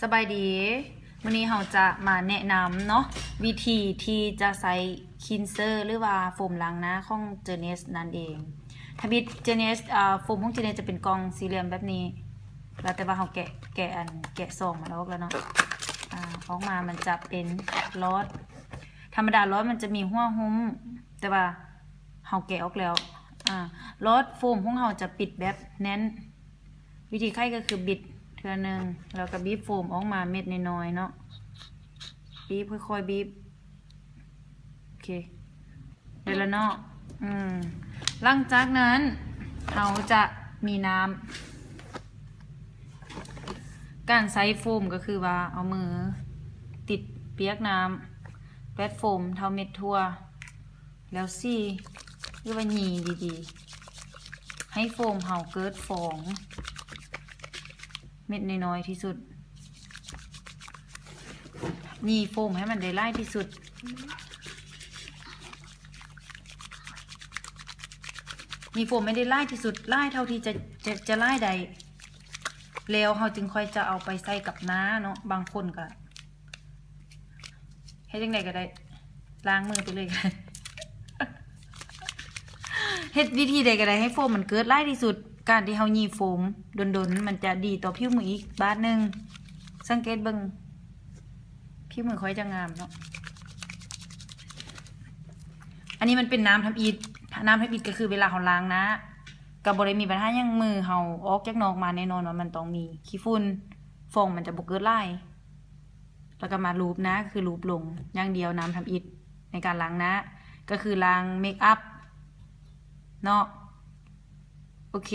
ສະບາຍດີ ມື້ນີ້ເຮົາຈະມາແນະນຳເນາະ ວິທີທີ່ຈະໃຊ້ cleanser ຫຼືວ່າໂຟມລ້າງໜ້າຂອງ Genesis ນັ້ນເອງ. ທຳອິດ Genesis ເອີ ໂຟມຂອງ Genesis ຈະເປັນກ່ອງສີ່ຫຼ່ຽມແບບນີ້ ແລ້ວແຕ່ວ່າເຮົາແກະ ແກະອັນ ແກະຊອງມັນອອກແລ້ວເນາະ. ອາ ອອກມາມັນຈະເປັນຫຼອດ ທຳມະດາຫຼອດມັນຈະມີຫົວຫຸ້ມ ແຕ່ວ່າເຮົາແກະອອກແລ້ວ. ອາ ຫຼອດໂຟມຂອງເຮົາຈະປິດແບບແໜ້ນ. ວິທີໄຂກໍຄືບິດເທື່ອໜຶ່ງ ແລ້ວກໍບີບໂຟມອອກມາເມັດນ້ອຍໆເນາະ ບີບ ຄ່ອຍໆບີບ. ໂອເຄ ໄດ້ແລ້ວເນາະ. ອືມ ຫຼັງຈາກນັ້ນເຮົາຈະມີນ້ຳ. ການໃຊ້ໂຟມກໍຄືວ່າເອົາມືຕິດປຽກນ້ຳ ແປດໂຟມເທົ່າເມັດຖົ່ວ ແລ້ວສີ ຫຼືວ່າຫຢີດີໆ ໃຫ້ໂຟມເຮົາເກີດຟອງເມັດນ້ອຍໆທີ່ສຸດ. ໜີ່ໂຟມໃຫ້ມັນໄດ້ຫຼາຍທີ່ສຸດ ໜີ່ໂຟມໃຫ້ໄດ້ຫຼາຍທີ່ສຸດ ຫຼາຍເທົ່າທີ່ຈະ ຈະ ຈະຫຼາຍໄດ້ ແລ້ວເຮົາຈຶ່ງຄ່ອຍຈະເອົາໄປໃສ່ກັບໜ້າເນາະ. ບາງຄົນກໍເຮັດຈັ່ງໃດກໍໄດ້ ລ້າງມືໄປເລີຍກໍໄດ້ ເຮັດວິທີໃດກໍໄດ້ໃຫ້ໂຟມມັນເກີດຫຼາຍທີ່ສຸດ. ການທີ່ເຮົາຫຢີ່ໂຟມດົນໆ ມັນຈະດີຕໍ່ຜິວມືອີກບາດໜຶ່ງ. ສັງເກດເບິ່ງ ຜິວມືຂ້ອຍຈະງາມເນາະ. ອັນນີ້ມັນເປັນນ້ຳທຳອິດ ນ້ຳທຳອິດກໍຄືເວລາເຮົາລ້າງໜ້າ ກໍບໍ່ໄດ້ມີບັນຫາຫຍັງ. ມືເຮົາອອກຈາກນອກມາ ແນ່ນອນວ່າມັນຕ້ອງມີຂີ້ຝຸ່ນ ຟອງມັນຈະບໍ່ເກີດຫຼາຍ. ແລ້ວກໍມາລູບໜ້າ ກໍຄືລູບລົງຢ່າງດຽວ ນ້ຳທຳອິດໃນການລ້າງໜ້າ ກໍຄືລ້າງເມກອັບເນາະ. ໂອເຄ